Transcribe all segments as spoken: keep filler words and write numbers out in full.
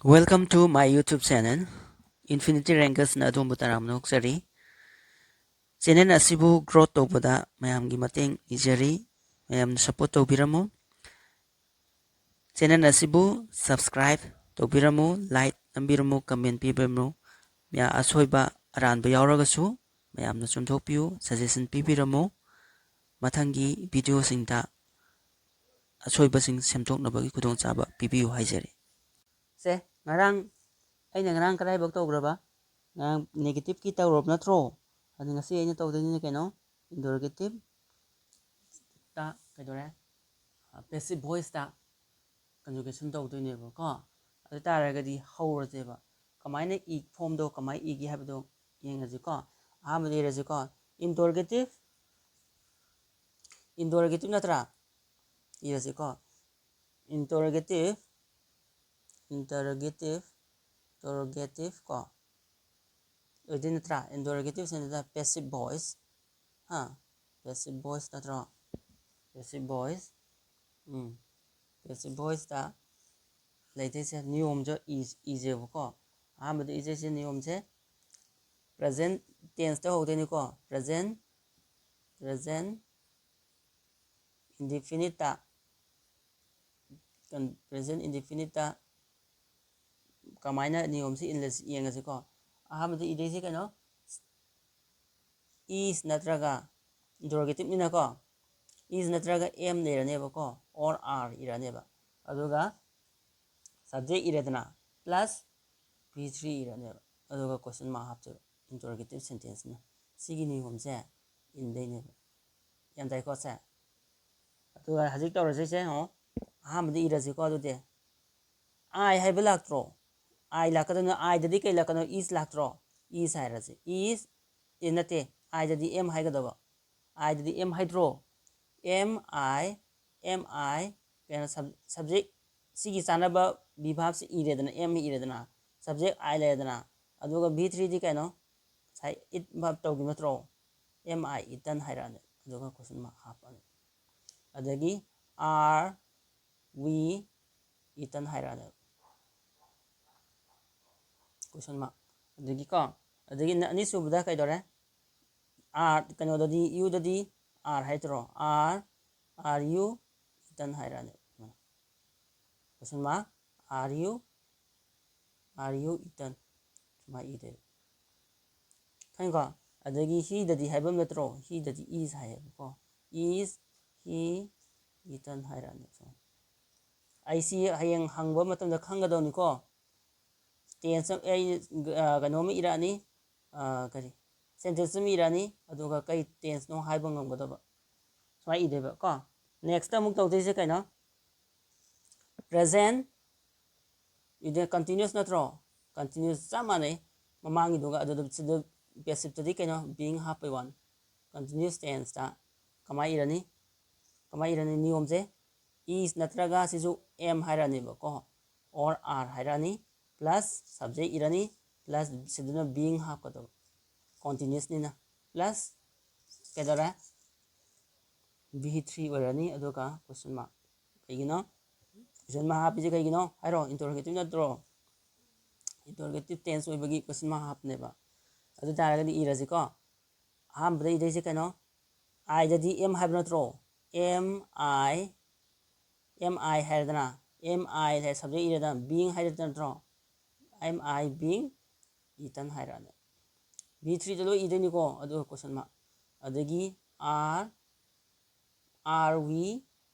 Welcome to my YouTube channel. Infinity Rangersꯅ ꯑꯗꯣꯝꯕꯨ ꯇꯔꯥꯝꯅ ꯑꯣꯛꯆꯔꯤ꯫ Channel ꯑꯁꯤꯕꯨ growth ꯇꯧꯕꯗ ꯃꯌꯥꯝꯒꯤ ꯃꯇꯦꯡ ꯅꯤꯖꯔꯤ꯫ ꯃꯌꯥꯝꯅ support ꯇꯧꯕꯤꯔꯝꯃꯨ꯫ Channel ꯑꯁꯤꯕꯨ subscribe ꯇꯧꯕꯤꯔꯝꯃꯨ, like ꯅꯝꯕꯤꯔꯝꯃꯨ, comment ꯄꯤꯕꯤꯔꯝꯃꯨ꯫ ꯃꯌꯥ-, ꯑꯁꯣꯏꯕ ꯑꯔꯥꯟꯕ ꯌꯥꯎꯔꯒꯁꯨ ꯃꯌꯥꯝꯅ ꯆꯨꯝꯊꯣꯛꯄꯤꯌꯨ, suggestion ꯄꯤꯕꯤꯔꯝꯃꯨ꯫ ꯃꯊꯪꯒꯤ videoꯁꯤꯡꯗ ꯑꯁꯣꯏꯕꯁꯤꯡ ꯁꯦꯝꯗꯣꯛꯅꯕꯒꯤ ꯈꯨꯗꯣꯡꯆꯥꯕ ꯄꯤꯕꯤꯌꯨ ꯍꯥꯏꯖꯔꯤ꯫ ꯁꯦ, ꯉꯔꯥꯡ, ꯑꯩꯅ ꯉꯔꯥꯡ ꯀꯗꯥꯏꯐꯥꯎ ꯇꯧꯈ꯭ꯔꯕ? ꯉꯔꯥꯡ negativeꯀꯤ ꯇꯧꯔꯕ ꯅꯠꯇ꯭ꯔꯣ? ꯑꯗꯨ ꯉꯁꯤ ꯑꯩꯅ ꯇꯧꯗꯣꯏꯅꯤꯅ ꯀꯩꯅꯣ? Interrogative ꯇ ꯀꯩꯗꯧꯔꯦ? ꯑ, passive voiceꯇ conjugation ꯇꯧꯗꯣꯏꯅꯦꯕꯀꯣ꯫ ꯑꯗꯨ ꯇꯥꯔꯒꯗꯤ ꯍꯧꯔꯁꯦꯕ꯫ ꯀꯃꯥꯏꯅ ꯏ-, formꯗꯣ ꯀꯃꯥꯏꯅ ꯏꯒꯦ ꯍꯥꯏꯕꯗꯣ ꯌꯦꯡꯉꯁꯤꯀꯣ꯫ ꯑꯍꯥꯟꯕꯗ ꯏꯔꯁꯤꯀꯣ꯫ Interrogative, interrogative ꯅꯠꯇ꯭ꯔꯥ? ꯏꯔꯁꯤꯀꯣ꯫ Interrogative, interrogative, interrogative ꯀꯣ꯫ ꯑꯣꯏꯗꯣꯏ ꯅꯠꯇ꯭ꯔꯥ? Interrogative ꯁꯤꯅ passive voice꯫ ꯍꯥ? Passive voice ꯅꯠꯇ꯭ꯔꯣ? Passive voice꯫ ꯎꯝ꯫ Passive voiceꯇ ꯂꯩꯗꯣꯏꯁꯦ ꯅꯤꯌꯣꯝꯁꯨ E-, ꯏꯖꯦꯕꯀꯣ꯫ ꯑꯍꯥꯟꯕꯗ ꯏꯖꯩꯁꯦ ꯅꯤꯌꯣꯝꯁꯦ present tenseꯇ ꯍꯧꯗꯣꯏꯅꯤꯀꯣ꯫ Present, present indefiniteꯇ, ꯀꯟ-, present indefiniteꯇ ꯀꯃꯥꯏꯅ ꯅꯤꯌꯣꯝꯁꯤ ꯏꯜꯂꯁꯤ ꯌꯦꯡꯉꯁꯤꯀꯣ꯫ ꯑꯍꯥꯟꯕꯗ ꯏꯗꯣꯏꯁꯤ ꯀꯩꯅꯣ? Is ꯅꯠꯇ꯭ꯔꯒ, interrogativeꯅꯤꯅꯀꯣ, is ꯅꯠꯇ꯭ꯔꯒ am ꯂꯩꯔꯅꯦꯕꯀꯣ, or are ꯏꯔꯅꯦꯕ꯫ ꯑꯗꯨꯒ subject ꯏꯔꯦꯗꯅ, plus V three ꯏꯔꯅꯦꯕ꯫ ꯑꯗꯨꯒ question mark ꯍꯥꯞꯇꯣꯏꯕ, interrogative sentenceꯅ꯫ ꯁꯤꯒꯤ ꯅꯤꯌꯣꯝꯁꯦ ꯏꯟꯗꯣꯏꯅꯦꯕ꯫ ꯒ꯭ꯌꯥꯟ ꯇꯥꯏꯀꯣ ꯁꯦ? ꯑꯗꯨꯒ ꯍꯧꯖꯤꯛ ꯇꯧꯔꯁꯤꯁꯦ ꯌꯦꯡꯉꯣ꯫ ꯑꯍꯥꯟꯕꯗ ꯏꯔꯁꯤꯀꯣ ꯑꯗꯨꯗꯤ꯫ I ꯍꯥꯏꯕ ꯂꯥꯛꯇ꯭ꯔꯣ? I ꯂꯥꯛꯀꯗꯣꯏꯅꯣ, Iꯗꯗꯤ ꯀꯩ ꯂꯥꯛꯀꯅꯣ? Is ꯂꯥꯛꯇ꯭ꯔꯣ? Is ꯍꯥꯏꯔꯁꯤ꯫ Is, ꯑꯦ, ꯅꯠꯇꯦ, Iꯗꯗꯤ am ꯍꯥꯏꯒꯗꯕ꯫ Iꯗꯗꯤ am ꯍꯥꯏꯗ꯭ꯔꯣ? Am I, am I, ꯀꯩꯅꯣ, sub-, subject, ꯁꯤꯒꯤ ꯆꯥꯅꯕ verb ꯁꯤ ꯏꯔꯦꯗꯅ, am ꯏꯔꯦꯗꯅ, subject I ꯂꯩꯔꯦꯗꯅ, ꯑꯗꯨꯒ V threeꯗꯤ ꯀꯩꯅꯣ? ꯉꯁꯥꯏ it verb ꯇꯧꯈꯤꯕ ꯅꯠꯇ꯭ꯔꯣ? Am I eaten ꯍꯥꯏꯔꯛꯑꯅꯤ, ꯑꯗꯨꯒ question mark ꯍꯥꯞꯄꯅꯤ꯫ ꯑꯗꯒꯤ are we eaten ꯍꯥꯏꯔꯛꯑꯅꯤ꯫ Question mark. ꯑꯗꯒꯤꯀꯣ, ꯑꯗꯒꯤ ꯅ-, ꯑꯅꯤꯁꯨꯕꯗ ꯀꯩꯗꯧꯔꯦ? ꯑꯥꯔ, ꯀꯩꯅꯣꯗꯗꯤ, ꯌꯨꯗꯗꯤ ꯑꯥꯔ ꯍꯥꯏꯗ꯭ꯔꯣ? ꯑꯥꯔ, ꯑꯥꯔ ꯌꯨ ꯏꯇꯟ ꯍꯥꯏꯔꯛꯑꯅꯤ꯫ Question mark, are you, are you eaten. ꯁꯨꯃꯥꯏꯅ ꯏꯗꯣꯏꯕ꯫ ꯈꯪꯉꯤꯀꯣ? ꯑꯗꯒꯤ ꯍꯤꯗꯗꯤ ꯍꯥꯏꯕ ꯑꯃ ꯅꯠꯇ꯭ꯔꯣ? ꯍꯤꯗꯗꯤ ꯏꯁ ꯍꯥꯏꯌꯦꯕꯀꯣ꯫ ꯏꯁ ꯍꯤ ꯏꯇꯟ ꯍꯥꯏꯔꯛꯑꯅꯤ꯫ ꯁꯨꯃꯥꯏꯅ꯫ ꯑꯩꯁꯤ ꯍꯌꯦꯡ ꯍꯪꯕ ꯃꯇꯝꯗ ꯈꯪꯒꯗꯧꯅꯤꯀꯣ꯫ ꯇꯦꯟꯁ ꯑꯩ, ꯑ, ꯀꯩꯅꯣꯝꯃ ꯏꯔꯛꯑꯅꯤ꯫ ꯑ, ꯀꯔꯤ? ꯁꯦꯟꯇꯦꯟꯁ ꯑꯃ ꯏꯔꯛꯑꯅꯤ꯫ ꯑꯗꯨꯒ ꯀꯩ ꯇꯦꯟꯁꯅꯣ ꯍꯥꯏꯕ ꯉꯝꯒꯗꯕ꯫ ꯁꯨꯃꯥꯏꯅ ꯏꯗꯣꯏꯕ ꯀꯣ꯫ ꯅꯦꯛꯁꯇ ꯑꯃꯨꯛ ꯇꯧꯗꯣꯏꯁꯦ ꯀꯩꯅꯣ? ꯄ꯭ꯔꯦꯖꯦꯟ ꯏꯗ ꯀꯟꯇꯤꯅ꯭ꯌꯨꯁ ꯅꯠꯇ꯭ꯔꯣ? ꯀꯟꯇꯤꯅ꯭ꯌꯨꯁ ꯆꯞ ꯃꯥꯟꯅꯩ ꯃꯃꯥꯡꯒꯤꯗꯨꯒ꯫ ꯑꯗꯨꯗ ꯁꯤꯗ ꯄꯦꯁꯤꯞꯇꯗꯤ ꯀꯩꯅꯣ? ꯕꯤꯡ ꯍꯥꯞꯄꯩ ꯋꯥꯅꯤ꯫ ꯀꯟꯇꯤꯅ꯭ꯌꯨꯁ ꯇꯦꯟꯁꯇ ꯀꯃꯥꯏꯅ ꯏꯔꯅꯤ? ꯀꯃꯥꯏꯅ ꯏꯔꯅꯤ? ꯅꯤꯌꯣꯝꯁꯦ ꯏꯁ ꯅꯠꯇ꯭ꯔꯒ ꯁꯤꯁꯨ ꯑꯦꯝ ꯍꯥꯏꯔꯛꯑꯅꯦꯕꯀꯣ, ꯑꯣꯔ ꯑꯥꯔ ꯍꯥꯏꯔꯛꯑꯅꯤ, ꯄ꯭ꯂꯁ ꯁꯕꯖꯦꯛ ꯏꯔꯅꯤ, ꯄ꯭ꯂꯁ ꯁꯤꯗꯅ ꯕꯤꯡ ꯍꯥꯞꯀꯗꯕ, ꯀꯣꯟꯇꯤꯅ꯭ꯌꯨꯁꯅꯤꯅ, ꯄ꯭ꯂꯁ ꯀꯩꯗꯧꯔꯦ? ꯚꯤ ꯊ꯭ꯔꯤ ꯑꯣꯏꯔꯅꯤ꯫ ꯑꯗꯨꯒ ꯀꯣꯏꯁꯟ ꯃꯥꯔꯛ꯫ ꯀꯩꯒꯤꯅꯣ ꯀꯣꯏꯁꯟ ꯃꯥꯔꯛ ꯍꯥꯞꯄꯤꯁꯦ? ꯀꯩꯒꯤꯅꯣ ꯍꯥꯏꯔꯣ? ꯏꯟꯇꯔꯣꯒꯦꯇꯤꯞ ꯅꯠꯇ꯭ꯔꯣ? ꯏꯟꯇꯔꯣꯒꯦꯇꯤꯞ ꯇꯦꯟꯁ ꯑꯣꯏꯕꯒꯤ ꯀꯣꯏꯁꯟ ꯃꯥꯔꯛ ꯍꯥꯞꯄꯅꯦꯕ꯫ ꯑꯗꯨ ꯇꯥꯔꯒꯗꯤ ꯏꯔꯁꯤꯀꯣ꯫ ꯑꯍꯥꯟꯕꯗ ꯏꯗꯣꯏꯁꯦ ꯀꯩꯅꯣ? ꯑꯥꯏꯗꯗꯤ ꯑꯦꯝ ꯍꯥꯏꯕ ꯅꯠꯇ꯭ꯔꯣ? ꯑꯦꯝ ꯑꯥꯏ, ꯑꯦꯝ ꯑꯥꯏ ꯍꯥꯏꯔꯦꯗꯅ, ꯑꯦꯝ ꯑꯥꯏ ꯍꯥꯏ ꯁꯕꯖꯦꯛ ꯏꯔꯦꯗꯅ, ꯕꯤꯡ ꯍꯥꯏꯔꯦꯗꯅ ꯅꯠꯇ꯭ꯔꯣ? ꯑꯦꯝ ꯑꯥꯏ ꯕꯤꯡ ꯏꯇꯟ ꯍꯥꯏꯔꯛꯑꯅꯤ꯫ ꯚꯤ ꯊ꯭ꯔꯤꯗ ꯂꯣꯏ ꯏꯗꯣꯏꯅꯤꯀꯣ, ꯑꯗꯨꯒ ꯀꯣꯏꯁꯟ ꯃꯥꯔꯛ꯫ ꯑꯗꯒꯤ ꯑꯥꯔ, ꯑꯥꯔ ꯋꯤ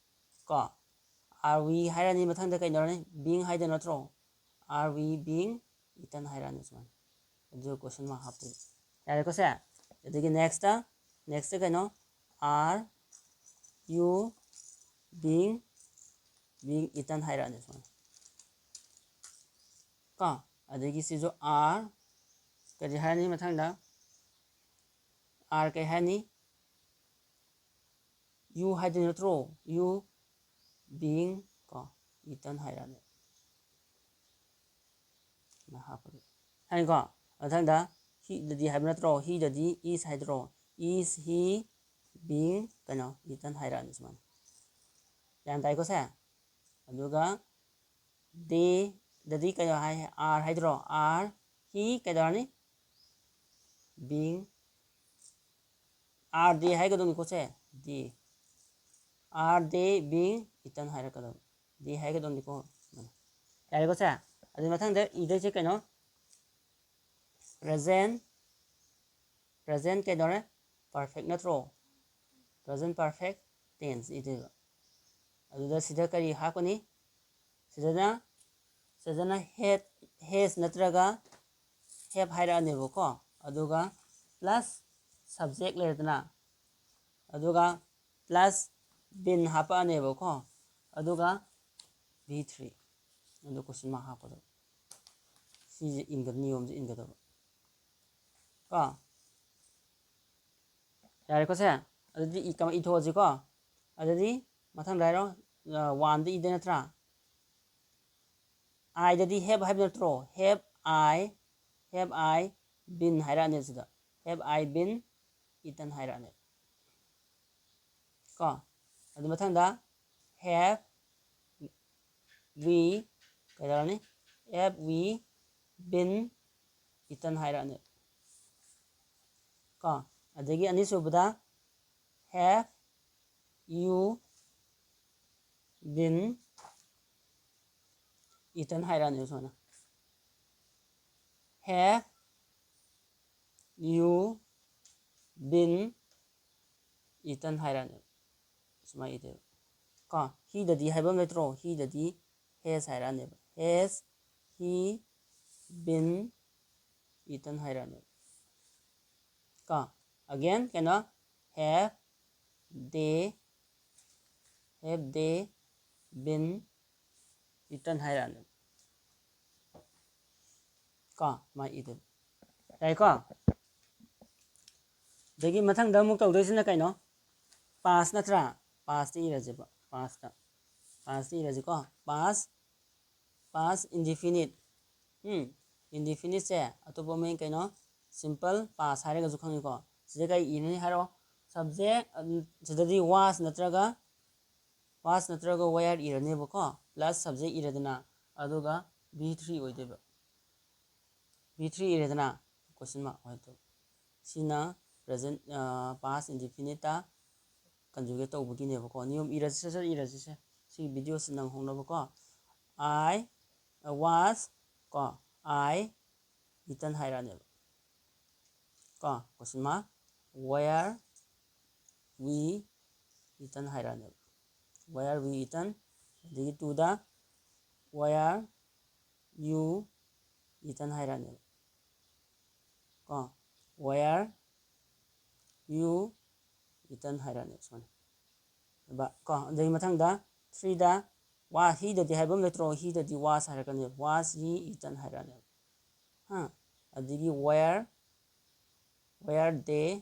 ꯀꯣ, ꯑꯥꯔ ꯋꯤ ꯍꯥꯏꯔꯅꯤ, ꯃꯊꯪꯗ ꯀꯩꯗꯧꯔꯅꯤ? ꯕꯤꯡ ꯍꯥꯏꯗꯣꯏ ꯅꯠꯇ꯭ꯔꯣ? ꯑꯥꯔ ꯋꯤ ꯕꯤꯡ ꯏꯇꯟ ꯍꯥꯏꯔꯛꯑꯅꯤ ꯁꯨꯃꯥꯏꯅ꯫ ꯑꯗꯨꯒ ꯀꯣꯏꯁꯟ ꯃꯥꯔꯛ ꯍꯥꯞꯇꯣꯏꯅꯤ꯫ ꯌꯥꯔꯦꯀꯣ ꯁꯦ? ꯑꯗꯒꯤ ꯅꯦꯛꯁꯇ, ꯅꯦꯛꯁꯇ ꯀꯩꯅꯣ? ꯑꯥꯔ ꯌꯨ ꯕꯤꯡ, ꯕꯤꯡ ꯏꯇꯟ ꯍꯥꯏꯔꯛꯑꯅꯤ ꯁꯨꯃꯥꯏꯅ ꯀꯣ꯫ ꯑꯗꯒꯤ ꯁꯤꯁꯨ ꯑꯥꯔ, ꯀꯔꯤ ꯍꯥꯏꯔꯅꯤ ꯃꯊꯪꯗ? ꯑꯥꯔ ꯀꯩ ꯍꯥꯏꯔꯅꯤ? ꯌꯨ ꯍꯥꯏꯗꯣꯏ ꯅꯠꯇ꯭ꯔꯣ? ꯌꯨ ꯕꯤꯡ ꯀꯣ ꯏꯇꯟ ꯍꯥꯏꯔꯛꯑꯅꯤ꯫ ꯁꯨꯃꯥꯏꯅ ꯍꯥꯞꯄꯒꯦ꯫ ꯍꯥꯏꯅꯤꯀꯣ? ꯃꯊꯪꯗ ꯍꯤꯗꯗꯤ ꯍꯥꯏꯕ ꯅꯠꯇ꯭ꯔꯣ? ꯍꯤꯗꯗꯤ ꯏꯁ ꯍꯥꯏꯗ꯭ꯔꯣ? ꯏꯁ ꯍꯤ ꯕꯤꯡ ꯀꯩꯅꯣ ꯏꯇꯟ ꯍꯥꯏꯔꯛꯑꯅꯤ ꯁꯨꯃꯥꯏꯅ꯫ ꯒ꯭ꯌꯥꯟ ꯇꯥꯏꯀꯣ ꯁꯦ? ꯑꯗꯨꯒ ꯗꯦꯗꯗꯤ ꯀꯩꯅꯣ ꯍꯥꯏ? ꯑꯥꯔ ꯍꯥꯏꯗ꯭ꯔꯣ? ꯑꯥꯔ He ꯀꯩꯗꯧꯔꯅꯤ? Being. Are they ꯍꯥꯏꯒꯗꯧꯅꯤꯀꯣ ꯁꯦ꯫ They. Are they being eaten ꯍꯥꯏꯔꯛꯀꯗꯧꯅꯤ꯫ They ꯍꯥꯏꯒꯗꯧꯅꯤꯀꯣ꯫ ꯌꯥꯔꯦꯀꯣ ꯁꯦ? ꯑꯗꯨ ꯃꯊꯪꯗ ꯏꯗꯣꯏꯁꯦ ꯀꯩꯅꯣ? Present. Present ꯀꯩꯗꯧꯔꯦ? Perfect ꯅꯠꯇ꯭ꯔꯣ? Present perfect tense ꯏꯗꯣꯏꯕ꯫ ꯑꯗꯨꯗ ꯁꯤꯗ ꯀꯔꯤ ꯍꯥꯞꯀꯅꯤ? ꯁꯤꯗꯅ, ꯁꯤꯗꯅ had, has ꯅꯠꯇ꯭ꯔꯒ have ꯍꯥꯏꯔꯛꯑꯅꯦꯕꯀꯣ꯫ ꯑꯗꯨꯒ plus subject ꯂꯩꯔꯦꯗꯅ, ꯑꯗꯨꯒ plus been ꯍꯥꯞꯄꯛꯑꯅꯦꯕꯀꯣ꯫ ꯑꯗꯨꯒ be three꯫ ꯑꯗꯨ question mark ꯍꯥꯞꯀꯗꯕ꯫ ꯁꯤꯁꯦ ꯏꯟꯒꯗꯕ, ꯅꯤꯌꯣꯝꯁꯦ ꯏꯟꯒꯗꯕ꯫ ꯀꯣ? ꯌꯥꯔꯦꯀꯣ ꯁꯦ? ꯑꯗꯨꯗꯤ ꯏ-, ꯀꯃꯥꯏ ꯏꯊꯣꯛꯑꯁꯤꯀꯣ? ꯑꯗꯨꯗꯤ ꯃꯊꯪꯗ ꯍꯥꯏꯔꯣ꯫ ꯑ, one ꯗ ꯏꯗꯣꯏ ꯅꯠꯇ꯭ꯔꯥ? I ꯗꯗꯤ have ꯍꯥꯏꯕ ꯅꯠꯇ꯭ꯔꯣ? Have I, have I been ꯍꯥꯏꯔꯛꯑꯅꯦꯕ ꯁꯤꯗ꯫ Have I been eaten ꯍꯥꯏꯔꯛꯑꯅꯦꯕ꯫ ꯀꯣ? ꯑꯗꯨ ꯃꯊꯪꯗ have we ꯀꯩꯗꯧꯔꯅꯤ? Have we been eaten ꯍꯥꯏꯔꯛꯑꯅꯦꯕ꯫ ꯀꯣ? ꯑꯗꯒꯤ ꯑꯅꯤꯁꯨꯕꯗ have you been eaten ꯍꯥꯏꯔꯛꯑꯅꯦꯕ ꯁꯨꯃꯥꯏꯅ꯫ Have you been eaten ꯍꯥꯏꯔꯛꯑꯅꯦꯕ꯫ ꯁꯨꯃꯥꯏꯅ ꯏꯗꯣꯏꯕ꯫ ꯀꯣ? He ꯗꯗꯤ ꯍꯥꯏꯕ ꯑꯃ ꯂꯩꯇ꯭ꯔꯣ? He ꯗꯗꯤ has ꯍꯥꯏꯔꯛꯑꯅꯦꯕ꯫ Has he been eaten ꯍꯥꯏꯔꯛꯑꯅꯦꯕ꯫ ꯀꯣ? Again ꯀꯩꯅꯣ? Have they, have they been eaten ꯍꯥꯏꯔꯛꯑꯅꯦꯕ꯫ ꯀꯣ? ꯃꯥ ꯏꯗꯣꯏꯕ꯫ ꯌꯥꯏꯀꯣ? ꯑꯗꯒꯤ ꯃꯊꯪꯗ ꯑꯃꯨꯛ ꯇꯧꯗꯣꯏꯁꯤꯅ ꯀꯩꯅꯣ? Past ꯅꯠꯇ꯭ꯔꯥ? Past ꯏꯔꯁꯦꯕ꯫ Past, past ꯏꯔꯁꯤꯀꯣ꯫ Past, past indefinite꯫ ꯎꯝ, indefiniteꯁꯦ ꯑꯇꯣꯞꯄ ꯃꯃꯤꯡ ꯀꯩꯅꯣ? Simple past ꯍꯥꯏꯔꯒꯁꯨ ꯈꯪꯉꯤꯀꯣ꯫ ꯁꯤꯗ ꯀꯔꯤ ꯏꯔꯅꯤ ꯍꯥꯏꯔꯣ? Subject, ꯎꯝ, ꯁꯤꯗꯗꯤ was ꯅꯠꯇ꯭ꯔꯒ, was ꯅꯠꯇ꯭ꯔꯒ were ꯏꯔꯅꯦꯕꯀꯣ꯫ Plus subject ꯏꯔꯦꯗꯅ, ꯑꯗꯨꯒ be three ꯑꯣꯏꯗꯣꯏꯕ꯫ ꯕꯤ ꯊ꯭ꯔꯤ ꯏꯔꯦꯗꯅ, ꯀꯣꯏꯁꯟ ꯃꯥꯔꯛ ꯍꯣꯏ꯫ ꯁꯤꯅ ꯄ꯭ꯔꯦꯖꯦꯟ, ꯄꯥꯁ ꯏꯟꯗꯤꯐꯤꯅꯤꯠꯇ ꯀꯟꯖꯨꯒꯦꯠ ꯇꯧꯕꯒꯤꯅꯦꯕꯀꯣ꯫ ꯅꯤꯌꯣꯝ ꯏꯔꯁꯤ, ꯁꯠ ꯁꯠ ꯏꯔꯁꯤꯁꯦ꯫ ꯁꯤꯒꯤ ꯚꯤꯗꯤꯑꯣꯁꯤ ꯅꯪꯍꯧꯅꯕꯀꯣ꯫ I was ꯀꯣ, I eaten ꯍꯥꯏꯔꯛꯑꯅꯦꯕ꯫ ꯀꯣ, question mark, where we eaten ꯍꯥꯏꯔꯛꯑꯅꯦꯕ꯫ Where we eaten, ꯑꯗꯒꯤ ꯇꯨꯗ where you eaten ꯍꯥꯏꯔꯛꯑꯅꯦꯕ꯫ ꯀꯣ, where you eaten ꯍꯥꯏꯔꯛꯑꯅꯦꯕ ꯁꯨꯃꯥꯏꯅ꯫ ꯀꯣ, ꯑꯗꯒꯤ ꯃꯊꯪꯗ ꯊ꯭ꯔꯤꯗ ꯋꯥ, ꯍꯤꯗꯗꯤ ꯍꯥꯏꯕ ꯑꯃ ꯂꯩꯇ꯭ꯔꯣ? ꯍꯤꯗꯗꯤ was ꯍꯥꯏꯔꯛꯀꯅꯦꯕ꯫ Was he eaten ꯍꯥꯏꯔꯛꯑꯅꯦꯕ꯫ ꯍꯥ? ꯑꯗꯒꯤ where, where they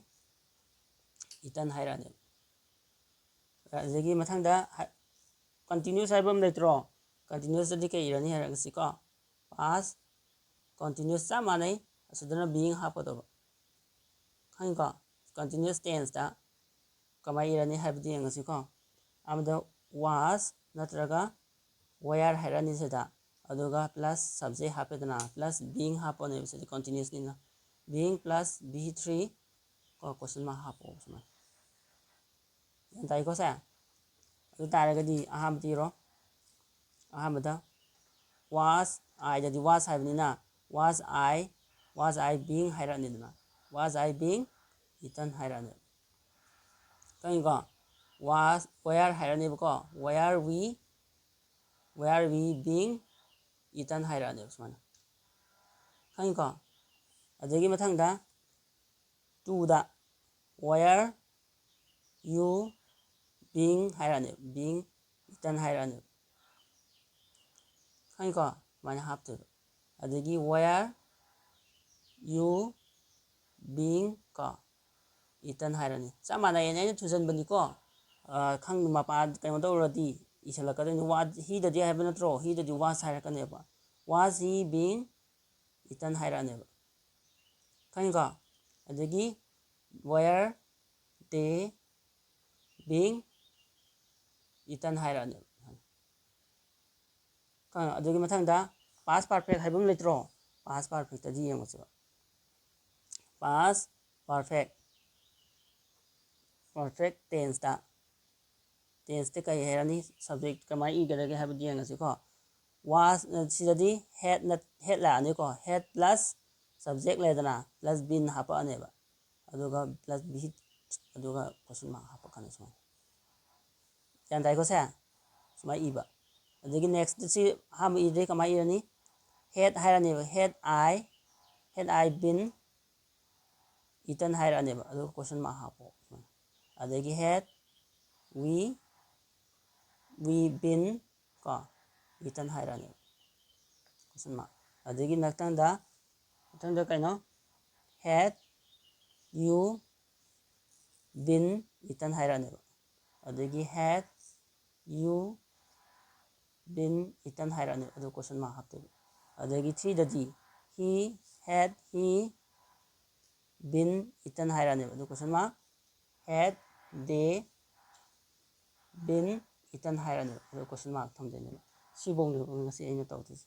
eaten ꯍꯥꯏꯔꯛꯑꯅꯦꯕ꯫ ꯑꯗꯒꯤ ꯃꯊꯪꯗ ꯍꯥꯏ-, continuous ꯍꯥꯏꯕ ꯑꯃ ꯂꯩꯇ꯭ꯔꯣ? Continuousꯇꯗꯤ ꯀꯩ ꯏꯔꯅꯤ ꯍꯥꯏꯔꯛꯑꯁꯤꯀꯣ? Past continuous ꯆꯞ ꯃꯥꯟꯅꯩ꯫ ꯑꯁꯤꯗꯅ being ꯍꯥꯞꯀꯗꯧꯕ꯫ ꯈꯪꯉꯤꯀꯣ? Continuous tenseꯇ ꯀꯃꯥꯏꯅ ꯏꯔꯅꯤ ꯍꯥꯏꯕꯗꯨ ꯌꯦꯡꯉꯁꯤꯀꯣ꯫ ꯑꯃꯗ was ꯅꯠꯇ꯭ꯔꯒ where ꯍꯥꯏꯔꯛꯑꯅꯤ ꯁꯤꯗ꯫ ꯑꯗꯨꯒ plus subject ꯍꯥꯞꯄꯦꯗꯅ, plus being ꯍꯥꯞꯄꯅꯦꯕ ꯁꯤꯗꯤ continuousꯅꯤꯅ꯫ Being plus ꯕꯤ ꯊ꯭ꯔꯤ ꯀꯣ, ꯀꯣꯏꯁꯟ ꯃꯥꯔꯛ ꯍꯥꯞꯄꯣ ꯁꯨꯃꯥꯏꯅ꯫ ꯒ꯭ꯌꯥꯟ ꯇꯥꯏꯀꯣ ꯁꯦ? ꯑꯗꯨ ꯇꯥꯔꯒꯗꯤ ꯑꯍꯥꯟꯕꯗ ꯏꯔꯣ꯫ ꯑꯍꯥꯟꯕꯗ was, Iꯗꯗꯤ was ꯍꯥꯏꯕꯅꯤꯅ, was I, was I being ꯍꯥꯏꯔꯛꯑꯅꯤꯗꯅ, was I being eaten ꯍꯥꯏꯔꯛꯑꯅꯤ꯫ ꯈꯪꯉꯤꯀꯣ? Was, where ꯍꯥꯏꯔꯛꯑꯅꯦꯕꯀꯣ, where we, where we being eaten ꯍꯥꯏꯔꯛꯑꯅꯦꯕ ꯁꯨꯃꯥꯏꯅ꯫ ꯈꯪꯉꯤꯀꯣ? ꯑꯗꯒꯤ ꯃꯊꯪꯗ ꯇꯨꯗ where you being ꯍꯥꯏꯔꯛꯑꯅꯦꯕ, being eaten ꯍꯥꯏꯔꯛꯑꯅꯦꯕ꯫ ꯈꯪꯉꯤꯀꯣ? ꯑꯗꯨꯃꯥꯏꯅ ꯍꯥꯞꯇꯣꯏꯕ꯫ ꯑꯗꯒꯤ where you being ꯀꯣ, eaten ꯍꯥꯏꯔꯅꯤ꯫ ꯆꯞ ꯃꯥꯟꯅꯩꯌꯦꯅ ꯑꯩꯅ ꯊꯨꯖꯟꯕꯅꯤꯀꯣ꯫ ꯑ, ꯈꯪ-, ꯃꯄꯥ ꯀꯩꯅꯣ ꯇꯧꯔꯗꯤ ꯏꯁꯜꯂꯛꯀꯗꯣꯏꯅꯤ꯫ Wa-, heꯗꯗꯤ ꯍꯥꯏꯕ ꯅꯠꯇ꯭ꯔꯣ? Heꯗꯗꯤ was ꯍꯥꯏꯔꯛꯀꯅꯦꯕ꯫ Was he being eaten ꯍꯥꯏꯔꯛꯑꯅꯦꯕ꯫ ꯈꯪꯉꯤꯀꯣ? ꯑꯗꯒꯤ were they being eaten ꯍꯥꯏꯔꯛꯑꯅꯦꯕ꯫ ꯈꯪꯉꯦ? ꯑꯗꯨꯒꯤ ꯃꯊꯪꯗ past perfect ꯍꯥꯏꯕ ꯑꯃ ꯂꯩꯇ꯭ꯔꯣ? Past perfectꯗꯤ ꯌꯦꯡꯉꯁꯤꯕ꯫ Past perfect, perfect tenseꯇ, tenseꯇ ꯀꯩ ꯍꯥꯏꯔꯅꯤ? Subject ꯀꯃꯥꯏꯅ ꯏꯒꯗꯒꯦ ꯍꯥꯏꯕꯗꯤ ꯌꯦꯡꯉꯁꯤꯀꯣ꯫ Was, ꯁꯤꯗꯗꯤ had ꯅ, had ꯂꯥꯛꯑꯅꯤꯀꯣ꯫ Had plus subject ꯂꯩꯔꯦꯗꯅ, plus been ꯍꯥꯞꯄꯛꯑꯅꯦꯕ꯫ ꯑꯗꯨꯒ plus be, ꯑꯗꯨꯒ question mark ꯍꯥꯞꯄꯛꯀꯅꯤ ꯁꯨꯃꯥꯏꯅ꯫ ꯒ꯭ꯌꯥꯟ ꯇꯥꯏꯀꯣ ꯁꯦ? ꯁꯨꯃꯥꯏꯅ ꯏꯕ꯫ ꯑꯗꯒꯤ next ꯁꯤ ꯑꯍꯥꯟꯕ ꯏꯗ꯭ꯔꯤ ꯀꯃꯥꯏꯅ ꯏꯔꯅꯤ? Had ꯍꯥꯏꯔꯅꯦꯕ, had I, had I been eaten ꯍꯥꯏꯔꯛꯑꯅꯦꯕ, ꯑꯗꯨꯒ question mark ꯍꯥꯞꯄꯣ ꯁꯨꯃꯥꯏꯅ꯫ ꯑꯗꯒꯤ had we, we been ꯀꯣ, eaten ꯍꯥꯏꯔꯛꯑꯅꯦꯕ, question mark꯫ ꯑꯗꯒꯤ ꯃꯊꯪꯗ, ꯃꯊꯪꯗ ꯀꯩꯅꯣ? Had you been eaten ꯍꯥꯏꯔꯛꯑꯅꯦꯕ꯫ ꯑꯗꯒꯤ had you been eaten ꯍꯥꯏꯔꯛꯑꯅꯦꯕ, ꯑꯗꯨ question mark ꯍꯥꯞꯇꯣꯏꯕ꯫ ꯑꯗꯒꯤ threeꯗꯗꯤ he, had he been eaten ꯍꯥꯏꯔꯛꯑꯅꯦꯕ, ꯑꯗꯨ question mark꯫ Had they been eaten ꯍꯥꯏꯔꯛꯑꯅꯦꯕ, ꯑꯗꯨ question mark ꯊꯝꯗꯣꯏꯅꯦꯕ꯫ ꯁꯤꯐꯧꯅꯦꯕ ꯉꯁꯤ ꯑꯩꯅ ꯇꯧꯗꯣꯏꯁꯦ꯫